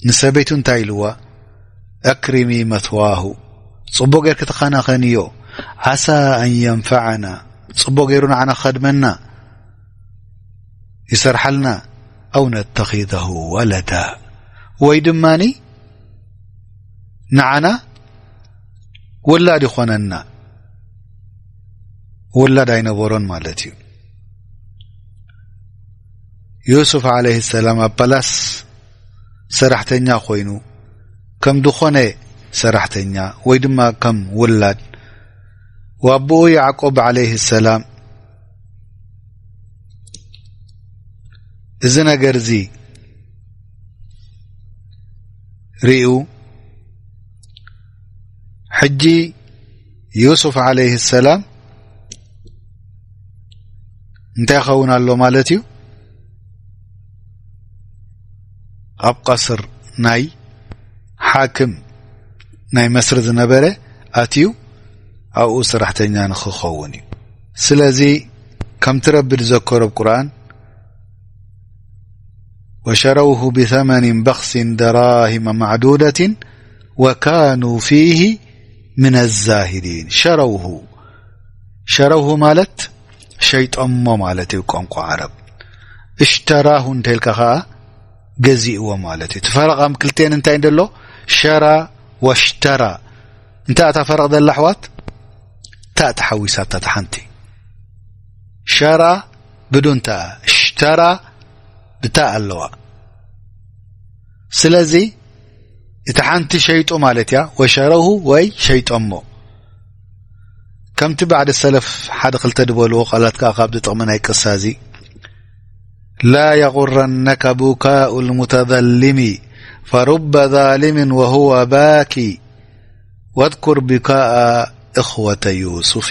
ንሰበይቱ እንታይ ኢልዋ? ኣክሪሚ መትዋሁ፣ ጽቡቕ ጌርኪ ተኸናኸንዮ። ዓሳ ኣን የንፈዓና፣ ጽቡቕ ገይሩ ንዓና ክኸድመና፣ ይሰርሓልና፣ ኣው ነተኺዘሁ ወለዳ፣ ወይ ድማኒ ንዓና ውላድ ይኾነና። ውላድ ኣይነበሮን ማለት እዩ። ዩሱፍ ዓለይሂ ሰላም ኣብ ፓላስ ሰራሕተኛ ኮይኑ ከም ዝኾነ ሰራሕተኛ ወይ ድማ ከም ውላድ፣ ወኣቦኡ ያዕቆብ ዓለይሂ ሰላም እዚ ነገር እዚ ርእዩ፣ ሕጂ ዩሱፍ ዓለይሂ ሰላም እንታይ ይኸውን ኣሎ ማለት እዩ? ኣብ ቀስር ናይ ሓክም ናይ መስሪ ዝነበረ ኣትዩ ኣብኡ ሰራሕተኛ ንኽኸውን እዩ። ስለዚ ከምቲ ረቢ ዝዘከሮ ኣብ ቁርኣን፣ وشروه بثمن بخس دراهم معدودة وكانوا فيه من الزاهدين. شروه، شروه ማለት ሸይጦሞ ማለት እዩ ቋንቋ ዓረብ። اشتراه እንተልካ ኸኣ ገዚእዎ ማለት እዩ። እቲ ፈረቕ ኣብ ክልቲኤን እንታይ እንደሎ? ሸራ ወሽተራ። እንታይ እታ ፈረቕ ዘላ ኣሕዋት? ታእ ተሓዊሳ እታ ሓንቲ። ሸራ ብዱን ታእ፣ ሽተራ ብታእ ኣለዋ። ስለዚ እቲ ሓንቲ ሸይጡ ማለት እያ፣ ወሸረሁ ወይ ሸይጦሞ። ከምቲ ባዕዲ ሰለፍ ሓደ ክልተ ዝበልዎ ቃላት ከኣ ካብ ዝጠቕመ ናይ ቅሳ እዚ፣ لا يغرنك بكاء المتظلم فرب ظالم وهو باكي واذكر بكاء إخوة يوسف።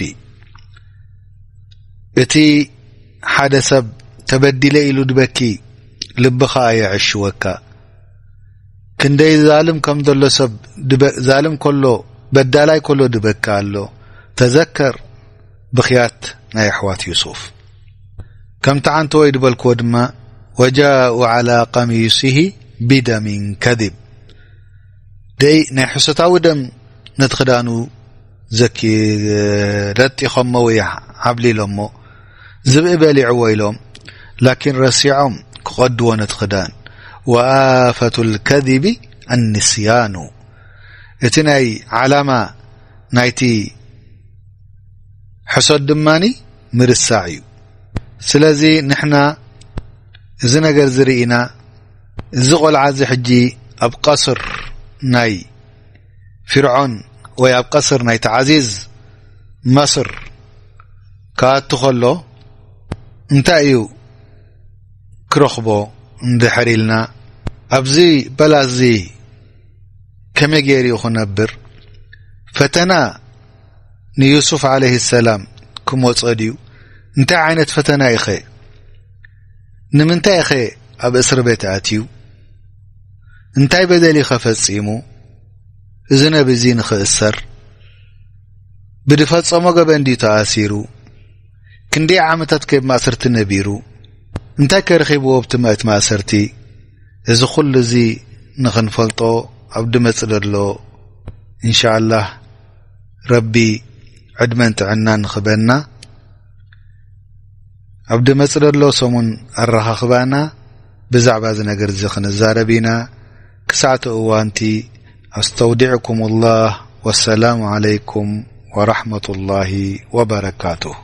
እቲ ሓደ ሰብ ተበዲለ ኢሉ ድበኪ ልብኻ ኣየዕሽወካ። ክንደይ ዛልም ከም ዘሎ ሰብ ድበ-፣ ዛልም ከሎ፣ በዳላይ ከሎ ድበካ ኣሎ። ተዘከር ብኽያት ናይ ኣሕዋት ዩሱፍ። ከምቲ ዓንተወይ ድበልክዎ ድማ፣ "ወጃኡ ዓላ ቀሚሲሂ ቢደሚን ከዚብ።" ደይ ናይ ሕሶታዊ ደም ነቲ ክዳኑ ዘኪ-፣ ለጢኸሞ ወይ ዓብሊሎሞ፣ ዝብኢ በሊዕዎ ኢሎም፣ ላኪን ረሲዖም ክቐድዎ ነቲ ክዳን። "ወኣፈቱል ከዚቢ ኣንስያኑ።" እቲ ናይ ዓላማ ናይቲ ሕሶት ድማኒ ምርሳዕ እዩ። ስለዚ ንሕና እዚ ነገር እዚ ርኢና፣ እዚ ቆልዓ እዚ ሕጂ ኣብ ቀስር ናይ ፊርዖን ወይ ኣብ ቀስር ናይቲ ዓዚዝ መስር ክኣቱ ከሎ እንታይ እዩ ክረኽቦ እንድሕር ኢልና፣ ኣብዚ በላ እዚ ከመይ ገይሩ እዩ ክነብር? ፈተና ንዩሱፍ ዓለይሂ ሰላም ክመጾ ድዩ? እንታይ ዓይነት ፈተና ኢኸ? ንምንታይ ኢኸ ኣብ እስር ቤት ኣትዩ? እንታይ በደል ኢኸ ፈጺሙ? እዚ ነቢ እዚ ንኽእሰር ብድፈጸሞ ገበን ድዩ ተኣሲሩ? ክንደይ ዓመታት ከብ ማእሰርቲ ነቢሩ? እንታይ ከረኺብዎ ኣብቲ መእት ማእሰርቲ? እዚ ኩሉ እዚ ንኽንፈልጦ ኣብ ድመጽ ደሎ፣ እንሻኣላህ፣ ረቢ ዕድመን ጥዕናን ንኽበና። ኣብ ድመጽ ደሎ ሰሙን ኣረኻኽባና ብዛዕባ እዚ ነገር እዚ ክንዛረብ ኢና። ክሳዕቲ እዋንቲ ኣስተውዲዕኩም ላህ። ወሰላሙ ዓለይኩም ወራሕመቱላሂ ወበረካቱሁ።